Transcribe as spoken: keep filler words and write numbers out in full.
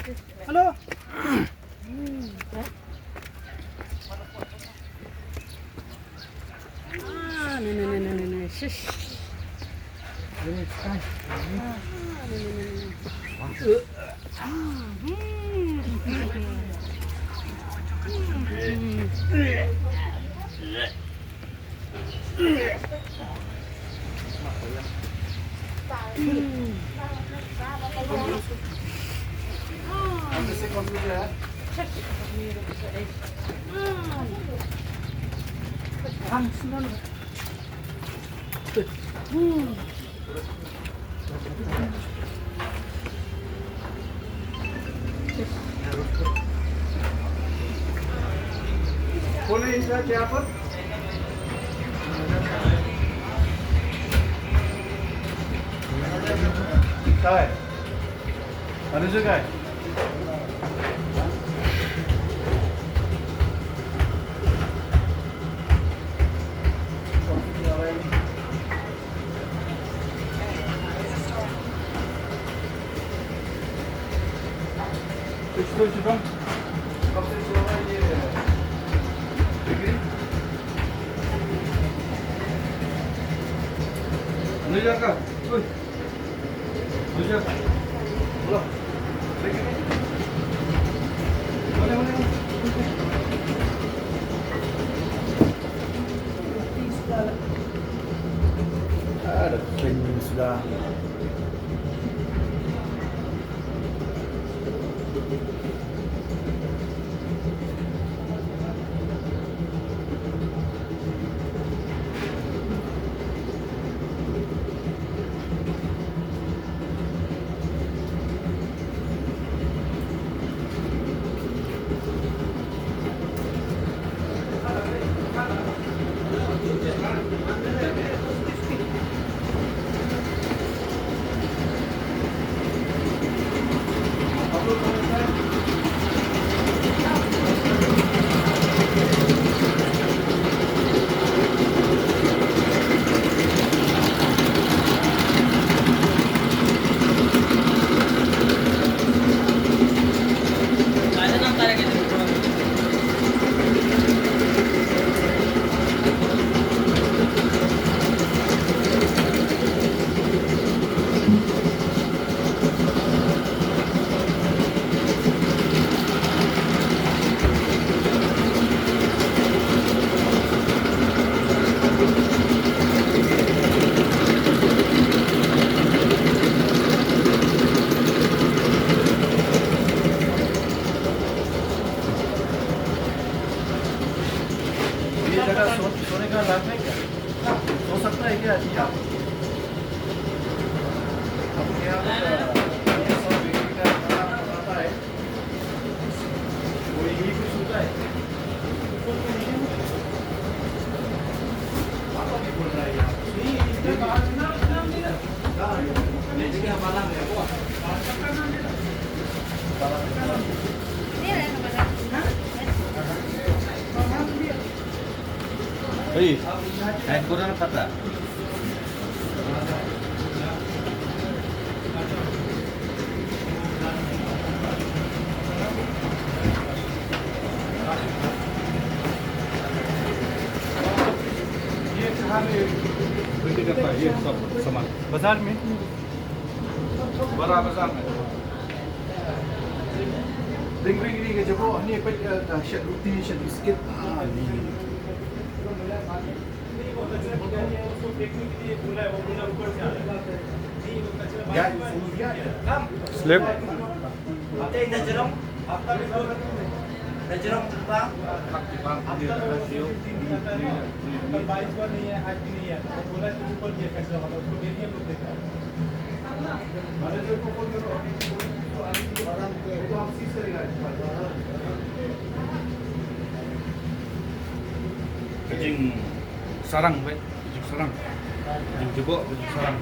Hello. Ah, no, no, no, no, no, no. Shush. Ah, no, no, no, no, no. कौन है इंचार्ज यहाँ पर? कहाँ है? अनुजय कहाँ है? ये जगह सो, सोने का लायक है क्या? सो सकता है क्या आदमी यहाँ? अपने आप, अ, ये सब बेटी का खाना बनाता है। वो यही कुछ होता है। पापा भी बोल रहा है यहाँ। नहीं, इनके बाहर ना, ना, नहीं, ना। हाँ, ये जगह हमारा है, वो। Hey, kain ko na pata. ये कहाँ में बिक्री करता है, ये सब सामान? बाजार में। बड़ा बाजार में। Ring, ring, ring, jabo, hani, pait, eh, eh, shet roti, shet biscuit, ah, ni. Slip. Ka jingsarang, bad ka jingsarang. Ka jingjubok, ka jingsarang.